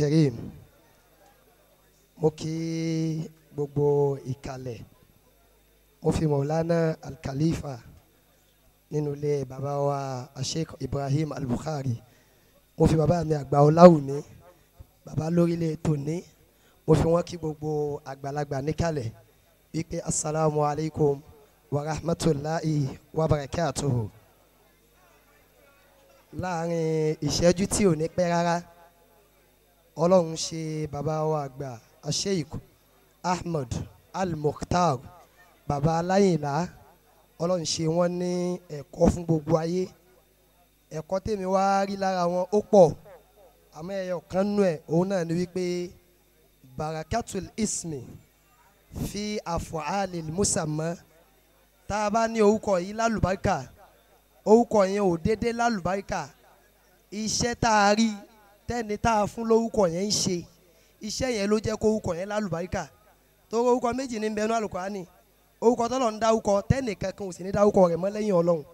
Al-Karim. Mo kí gbogbo ìkàlẹ̀. Mo fi Maulana Al-Khalifa nínú ilé bàbá wa Sheikh Ibrahim Al-Bukhari. Mo fi bàbá mi àgbà Ọláwùmí, bàbá lórílẹ̀ tòní. Mo fi wọ́n kí gbogbo àgbàlagbà níkàlẹ̀ wípé asalaamu alaykum wa rahmatulahi wa barakatuhu. Láàrin ìṣẹ́jú tí ò ní pẹ́ rárá, Ọlọ́run ṣe bàbá wa àgbà Sheikh Ahmed Al-Mukhtar, bàbá Aláyìnlá. Ọlọ́run ṣe wọ́n ní ẹ̀kọ́ fún gbogbo ayé. Ẹ̀kọ́ tèmi wá rí lára wọn ó pọ̀, àmọ́ ẹyọ kan nú ẹ̀ òun náà ni wípé barakatul ismi fi afu'alil musamma. Tá a bá ní orúkọ yìí lálùbáríkà, orúkọ yẹn ò dédé lálùbáríkà. Iṣẹ́ tá a rí tẹ́ni tá a fún lórúkọ yẹn ń ṣe, iṣẹ́ yẹn ló jẹ́ kó orúkọ yẹn lálùbáríkà. Torí orúkọ méjì ní bẹnu Àlùkùránì, orúkọ tọ́lọ̀ ń dárúkọ tẹ́nìkan kan ò sì ní dárúkọ rẹ̀ mọ́ lẹ́yìn Ọlọ́run.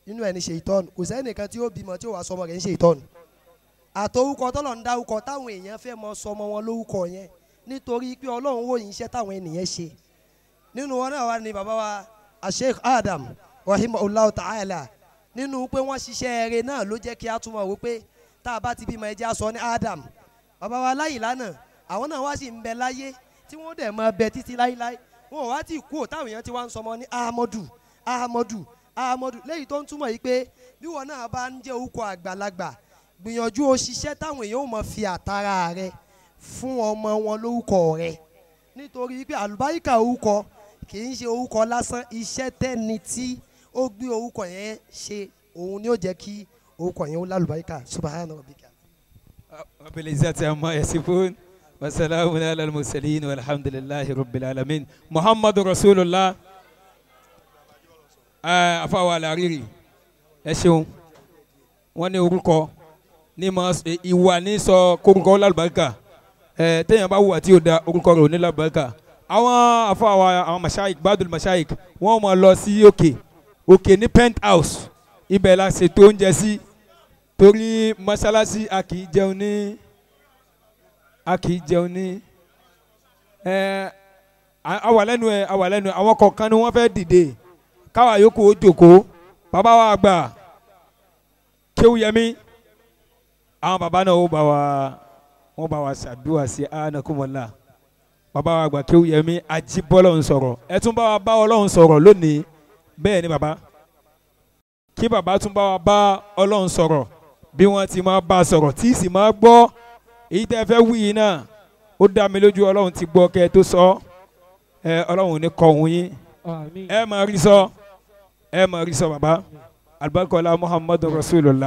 Nínú ẹ̀ ní ṣèitọ́nù, kò sẹ́nìkan tí ó bímọ tí ó wàá sọmọ rẹ̀ ń ṣèitọ́nù. Àtọrúkọ tọ́lọ̀ ń dárúkọ táwọn èèyàn fẹ́ mọ sọmọ wọn lórúkọ yẹn nítorí pé Ọlọ́run wò yín iṣẹ́ táwọn ènìyàn ṣe. Nínú wọn náà wà ní bàbá wa Sheikh Adam rahimahullahu ta'ala. Nínú pé wọ́n ṣiṣẹ́ eré náà ló jẹ́ kí a túmọ̀ wò pé tá a bá ti bímọ ẹjẹ́ a sọ ní Adam. Bàbá wa Láyìnlá náà, àwọn náà wá sì ń bẹ láyé tí wọ́n dẹ̀ máa bẹ títí láíláí. Wọn ò wá tí kú ò táwọn èèyàn ti wá ń sọmọ ní Ahmadu Ahmadu Ahmadu. Léyìí tó ń túmọ̀ yìí pé bí wọn náà bá ń jẹ́ orúkọ àgbàlagbà, gbìyànjú o ṣiṣẹ́ táwọn èèyàn ò mọ̀ fi àtàrà rẹ fún ọmọ wọn lórúkọ rẹ, nítorí pé àlùbáríkà orúkọ kì í ṣe orúkọ lásán. Iṣẹ́ tẹ́ni tí ó gbé orúkọ yẹn ṣe òun ni ó jẹ́ kí orúkọ yẹn ó lálùbáríkà. Subhana rabbika. Rabbil izzati amma yasifun wa salamun ala al-mursalin walhamdulillahi rabbil alamin. Muhammadu Rasulullah. Afawa Alariri, ẹ ṣeun. Wọ́n ní orúkọ ní ma ìwà ní sọ kórúkọ lálùbáríkà. Téèyàn bá wùwà tí ó da orúkọ rẹ̀ ò ní lálùbáríkà. Àwọn afawa àwọn mashaik badul mashaik wọ́n máa lọ sí òkè òkè ní penthouse, ibẹ̀ la ṣètò oúnjẹ sí torí mọ́ṣáláṣí a kì í jẹun ní àwa lẹ́nu ẹ̀ àwa lẹ́nu àwọn kọ̀ọ̀kan ni wọ́n fẹ́ dìde káwa yòókù ó jókòó. Bàbá wa àgbà Kéwúyẹmí, àwọn bàbá náà wọ́n bá wa ṣàdúrà sí anakumọ̀lá. Bàbá wa àgbà Kéwúyẹmí ajíbọ́lọ̀ ń sọ̀rọ̀, ẹ tún bá wa bá Ọlọ́run sọ̀rọ̀ lónìí. Bẹ́ẹ̀ ni bàbá, kí bàbá tún bá wa bá Ọlọ́run sọ̀rọ̀ bí wọ́n ti máa bá a sọ̀rọ̀ tí sì máa gbọ́. Èyí tẹ́ fẹ́ wí yìí náà ó dá mi lójú Ọlọ́run ti gbọ́ kẹ́ ẹ tó sọ. Ẹ Ọlọ́run ò ní kọ òun yín, ẹ máa rí sọ, ẹ máa rí sọ bàbá. Albarkola Muhammadu Rasulullah.